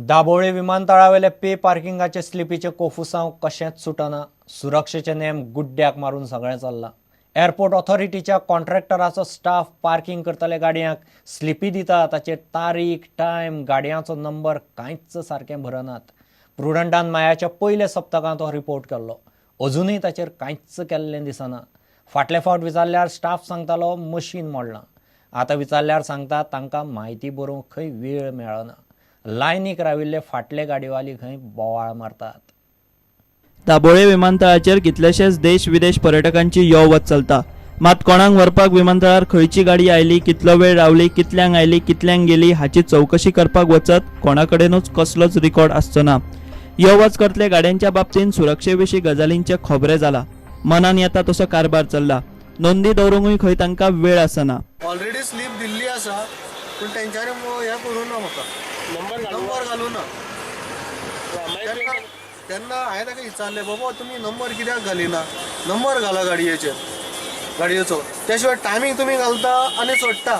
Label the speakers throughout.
Speaker 1: Dabolim विमानतळावेले pay पार्किंगाचे स्लिपीचे कोफुसांव कशेंच सुटना. सुरक्षेचे नेम गुड्ड्याक मारून सगळें चल्लां. एअरपोर्ट ऑथॉरिटीच्या कॉन्ट्रॅक्टराचो स्टाफ पार्किंग करतले गाडयांक स्लिपी दिता, ताचेर तारीख, टायम, गाडयांचो नंबर कांयच सारकें भरनात. प्रुडंटान मायाच्या पयल्या सप्तकांत हो रिपोर्ट केल्लो. अजुनूय ताचेर कांयच केल्लें दिसना. फाटले फावट विचारल्यार स्टाफ सांगतालो मशीन मोडलां. आतां विचारल्यार सांगता तांकां म्हायती बरोवंक खंय वेळ मेळना. लायनीक राविल्ले फाटले गाडीवाली खंय बोवाळ मारतात.
Speaker 2: दाबोळे विमानतळाचेर कितलेशेच देश विदेश पर्यटकांची यो वच चलता. मात कोणाक व्हरपाक विमानतळार खंयची गाडी आयली, कितलो वेळ रावली, कितल्यांक आयली, कितल्यांक गेली हाची चवकशी करपाक वचत कोणाकडेनूच कसलोच रिकॉर्ड आसचो ना. यो वच करतले गाड्यांच्या बाबतींत सुरक्षे विशीं गजालींचे खोबरे जाला. मनान येता तसो कारभार चल्ला. नोंदी दवरूंकूय खंय तांकां वेळ आसना.
Speaker 3: ऑलरेडी स्लीप दिल्ली आसा, पूण तेंच्यांनी हें करूं ना, म्हाका नंबर घालूं ना. तेन्ना तेन्ना हांवें ताका विचारलें, बाबा तुमी नंबर कित्याक घालिना? नंबर घाला गाडयेचेर, गाडयेचो. त्या शिवाय टायमींग तुमी घालता आनी सोडटा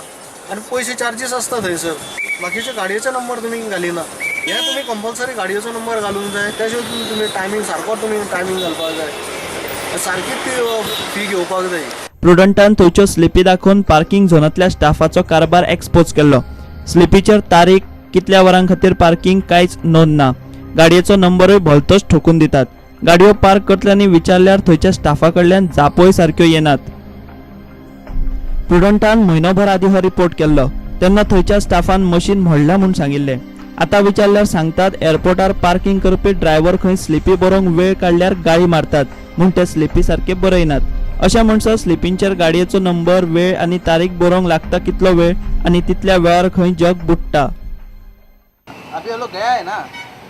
Speaker 3: आनी पयशे चार्जीस आसता थंयसर. बाकीचे गाडयेचे नंबर तुमी घालिना. हे तुमी कंपल्सरी गाडयेचो नंबर घालूंक जाय. त्या शिवाय तुमी टायमींग सारको, तुमी टायमींग घालपाक जाय, सारकीच ती फी घेवपाक जाय.
Speaker 2: प्रुडंटान थंयच्यो स्लिपी दाखोवन पार्किंग झोनांतल्या स्टाफाचो कारभार एक्सपोज केल्लो. स्लिपीचेर तारीख, कितल्या वरां खातीर पार्किंग कांयच नोंद ना. गाडयेचो नंबरूय भलतोच ठोकून दितात. गाडयो पार्क करतल्यांनी विचारल्यार थंयच्या स्टाफा कडल्यान जापोय सारक्यो येनात. प्रुडंटान म्हयनोभर आदीं हो रिपोर्ट केल्लो तेन्ना थंयच्या स्टाफान मशीन मोडलां म्हूण सांगिल्लें. आतां विचारल्यार सांगतात, एअरपोर्टार पार्किंग करपी ड्रायव्हर खंय स्लिपी बरोवंक वेळ काडल्यार गाळी मारतात म्हूण ते स्लिपी सारके बरयनात. अशें म्हणसर स्लिपींचेर गाडयेचो नंबर, वेळ आनी तारीख बरोवंक लागता कितलो वेळ आनी तितल्या वेळार खंय जग बुडटा.
Speaker 4: अभी वो लोग गया है ना,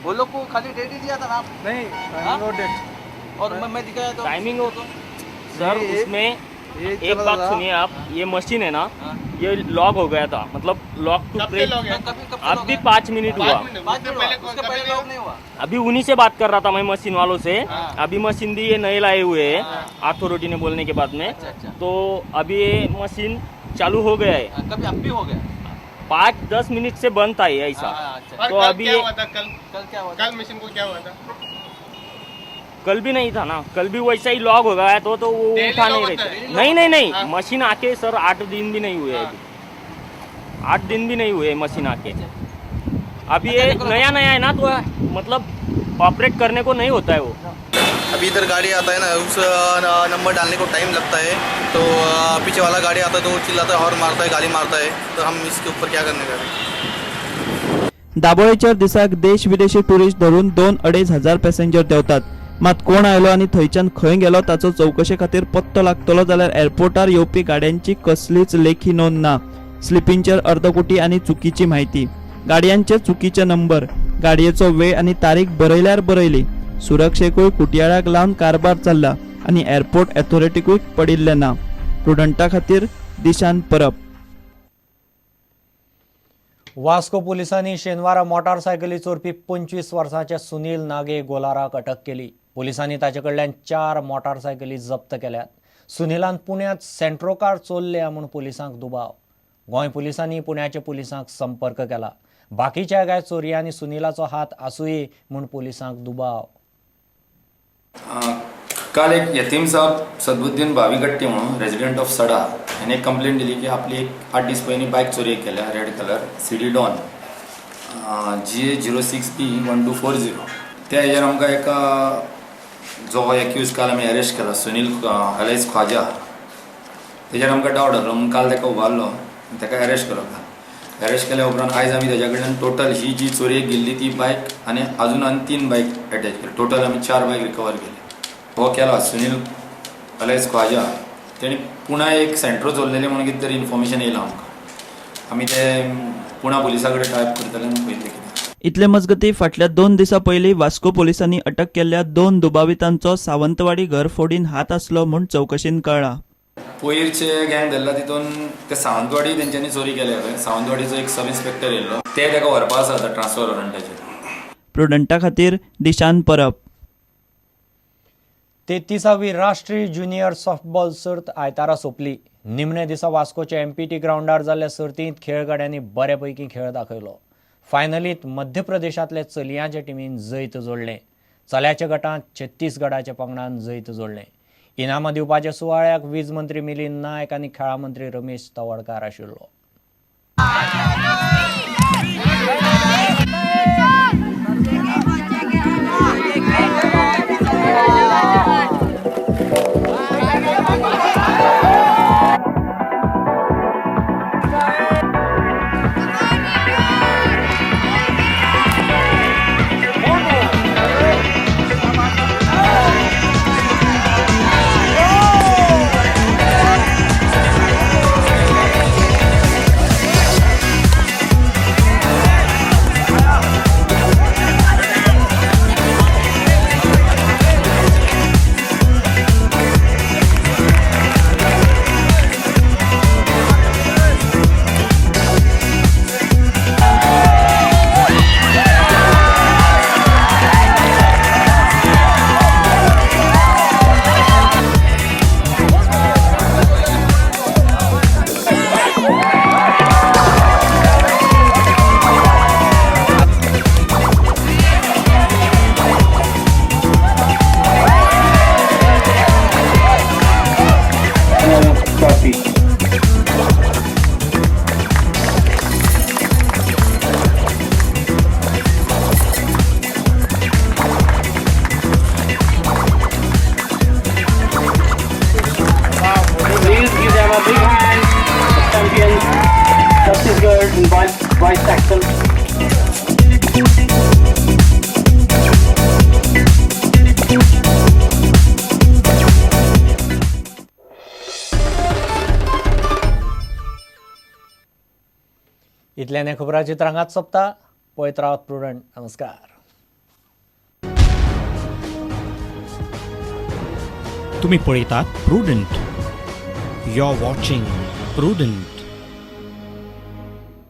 Speaker 4: वो लोग को खाली डेट ही दिया था ना आप?
Speaker 3: नहीं.
Speaker 4: हाँ?
Speaker 3: No date.
Speaker 4: और मैं दिखाया तो
Speaker 5: टाइमिंग हो तो सर, उसमें
Speaker 3: ये
Speaker 5: एक बात सुनिए आप. ये मशीन है ना, ये लॉक हो गया था, मतलब लॉक टू प्रेस.
Speaker 4: कभी कब?
Speaker 5: अब भी 5 मिनट हुआ.
Speaker 4: 5 मिनट हुआ, उसके पहले लॉक नहीं हुआ?
Speaker 5: अभी उन्हीं से बात कर रहा था मैं, मशीन वालों से. अभी मशीन भी ये नए लाए हुए हैं अथॉरिटी ने बोलने के बाद में.
Speaker 4: अच्छा.
Speaker 5: तो अभी ये मशीन चालू हो गया है.
Speaker 4: हाँ, कभी अब भी हो गया?
Speaker 5: 5-10 मिनट से बंद था ये ऐसा.
Speaker 4: हाँ, अच्छा.
Speaker 6: और
Speaker 5: तो
Speaker 6: कल
Speaker 5: अभी
Speaker 6: क्या
Speaker 5: ये
Speaker 6: हुआ था कल?
Speaker 4: कल क्या हुआ था?
Speaker 6: कल मशीन को क्या हुआ था?
Speaker 5: कल भी नहीं था ना, कल भी वैसा ही लॉक हो गया तो वो
Speaker 6: Daily
Speaker 5: उठा
Speaker 6: lock
Speaker 5: नहीं
Speaker 6: होता
Speaker 5: रहे
Speaker 6: है?
Speaker 5: थे. नहीं नहीं नहीं मशीन आके सर 8 दिन भी नहीं हुए. अभी 8 दिन भी नहीं हुए मशीन आके. अभी ये नया नया है ना, तो मतलब ऑपरेट करने को नहीं होता है वो.
Speaker 7: अभी इधर गाड़ी आता है ना, उस नंबर डालने को टाइम लगता है, तो पीछे वाला गाड़ी आता है तो वो चिल्लाता है, हॉर्न मारता है, गाली मारता है. तो हम इसके ऊपर क्या करने का अभी?
Speaker 2: दाबोळेचेर दिसाक देश विदेशी टुरिस्ट धरून 2-2.5 हजार पॅसेंजर देंवतात. मात कोण आयलो आनी थंयच्यान खंय गेलो ताचो चवकशे खातीर पत्तो लागतलो जाल्यार एअरपोर्टार येवपी गाड्यांची कसलीच लेखी नोंद ना. स्लिपींचेर अर्दकुटी आनी चुकीची म्हायती, गाडयांचे चुकीचे नंबर, गाडयेचो वेळ आनी तारीख बरयल्यार बरयली. सुरक्षेकूय कुटयाळाक लावन कारभार चल्ला आनी एअरपोर्ट अथॉरिटीकूय पडिल्लें ना. प्रुडंटा खातीर दिशान परब.
Speaker 1: वास्को पुलिसांनी शेनवारा मोटारसायकली चोरपी 25 वर्सांच्या सुनील नागे गोलाराक अटक केली. पुलिसांनी ताचे कडल्यान चार मोटारसायकली जप्त केल्यात. सुनीलान पुण्यांत सेंट्रो कार चोरल्या म्हूण पुलिसांक दुबाव. गोंय पुलिसांनी पुण्याच्या पुलिसांक संपर्क केला. बाकीच्या कांय चोरयांनी सुनीलाचो हात आसुये म्हूण पुलिसांक दुबाव.
Speaker 8: काल एक यतीम साहब सदबुद्दीन भावीगट्टी म्हणून, रेजिडेंट ऑफ सडा, ह्याने एक कंप्लेंट दिली की आपली एक 8 दीस पयलीं बायक चोरयेक केल्या, red colour CD Dawn GA 06 B 1240. त्या हेजेर आमकां एका जो एक्यूज काल आमी अरेस्ट केला, सुनील अलायस ख्वाजा, तेजेर आमकां डावट आसलो म्हणून काल ताका उबारलो, ताका अरेस्ट केलो. काल अरेस्ट केल्या उपरांत आयज आमी तेज्या कडल्यान टोटल ही जी चोरयेक गेल्ली ती बायक आनी अजून आनी तीन बायक एटॅच केली. टोटल आमी चार बायक रिकवर केले. हो केला सुनील अलायस ख्वाजा, तेणी पुणा एक सेंट्रो चोरलेले म्हणून कितें तरी इन्फॉर्मेशन येयलां आमकां. आमी ते पुणा पुलिसा कडेन टायप करतले आनी पळयतले कितें.
Speaker 2: इतले मजगती, फाटल्या 2 दिसां पयलीं वास्को पोलिसांनी अटक केल्ल्या दोन दुबावितांचो सावंतवाडी घरफोडीन हात आसलो म्हूण चवकशेन कळ्ळां.
Speaker 8: पयरचे गँग धरला, तितून ते सावंतवाडी तेंच्यांनी चोरी केल्या खंय. सावंतवाडीचो एक सब इन्स्पेक्टर येयल्लो, ते ताका व्हरपा आसा आतां ट्रान्सफर वॉरंटाचेर.
Speaker 2: प्रुडंटा खातीर दिशान परब.
Speaker 1: 33वी राष्ट्रीय ज्युनियर सॉफ्टबॉल सर्त आयतारा सोंपली. निमणे दिसा वास्कोच्या एमपीटी ग्रावंडार जाल्ल्या सर्तींत खेळगड्यांनी बरे पैकी खेळ दाखयलो. फायनलीत मध्य प्रदेशांतल्या चलयांच्या टिमीन जैत जोडलें. चल्याच्या गटांत छत्तीसगडाच्या पंगडान जैत जोडलें. इनामां दिवपाच्या सुवाळ्याक वीज मंत्री मिलिंद नायक आनी खेळां मंत्री रमेश तवडकार आशिल्लो.
Speaker 6: Please give them a big hand. The champions, Chhattisgarh in boys section.
Speaker 1: इतल्यान खबरां चित्रांगात सोंपता. पळयत रावात प्रुडंट. नमस्कार.
Speaker 9: तुम्ही पळयतात Prudent. You are watching Prudent.